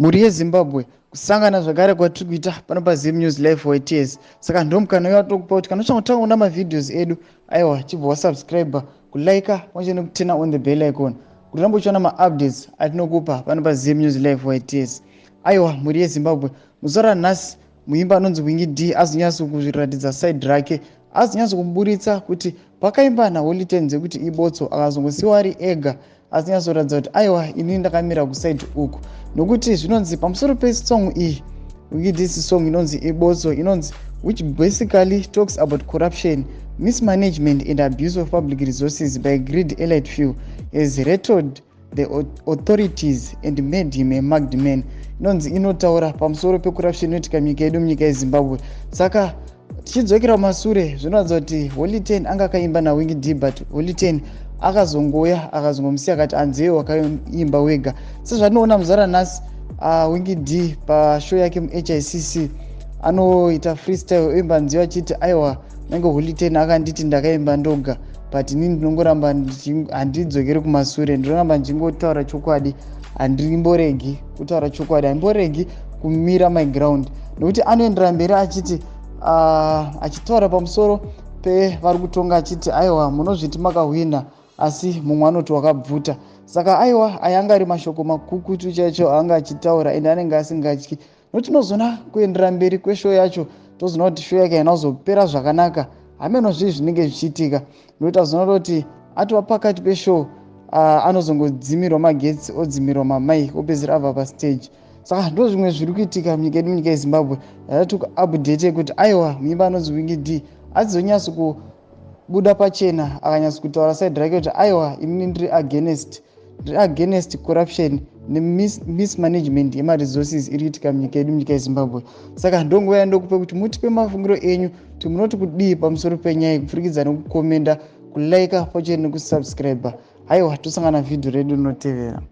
Mhuri yeZimbabwe, kusangana zvakare kwatiri kuita pano paZim News Live YTS. Saka ndomukana uyo watokupa kuti kana uchangotanga kuona mavideos edu, aiwa, chibva wasubscribe, kulike pamwe nekuturn on the bell icon kuti urambe uchiona maupdates atinokupa pano paZim News Live YTS. Aiwa, mhuri yeZimbabwe, muzuva ranhasi muimba anonzi Winky D azonyatso kuzviratidza side rake, azonyatso kuburitsa kuti pakaimba naHoly Ten dzekuti ibotso, akazongosiwa ari ega. Asinyatsoratidza kuti aiwa, inini ndakamira kuside uku, nokuti zvinonzi pamusoro pesong iyi, Winky D's song inonzi Ibotso, inonzi which basically talks about corruption, mismanagement and abuse of public resources by greed elite few, has rattled the authorities and made him a marked man. Inonzi inotaura pamusoro pecorruption inoitika munyika yedu, munyika yeZimbabwe. Saka tichidzokera mumasure, zvinoratidza kuti Holy Ten anga akaimba naWinky D, but Holy Ten akazongoya akazongomusiya, akati anzeye wakaimba wega. Sezvatinoona muzuva ranhasi, Winky D pashow yake muHICC anoita freestyle, oimba nziyo achiti aiwa, nange Holy Ten akanditi ndakaimba ndoga, but inini ndinongoramba, handidzokeri kumasure, ndinoramba ndichingotaura chokwadi, handimboregi kutaura chokwadi, handimboregi kumira my ground. Nokuti anoendera mberi achiti achitaura pamusoro pevari kutonga, achiti aiwa, munozviti makahwina, asi mumwe anoti wakabvuta. Saka aiwa, aya anga ari mashoko makukutu chaicho anga achitaura, ende anenge asingatyi, nokuti tinozoona kuendera mberi kweshow yacho, tozoona kuti show yake haina kuzopera zvakanaka. Hameno zvii zvinenge zvichiitika, nokuti azoona kuti atova pakati peshow, anozongodzimirwa magetsi, odzimirwa mamic, opedzisira abva pastage. Saka ndo zvimwe zviri kuitika munyika yedu, munyika yeZimbabwe. Yatati kuupdate kuti aiwa, muimba anonzi Winky D azonyatso kubuda pachena, akanyatso kutaura side rake kuti aiwa, inini ndiri against corruption nemismanagement yemaresources iri kuitika munyika yedu, munyika yeZimbabwe. Saka ndonguva yandokupe kuti mutipe mafungiro enyu kuti munoti kudii pamusoro penyaya, kupfurikidza nekukomenda, kulike pamwe nekusubscribe. Haiwa, tosangana vhidhio redu rinotevera.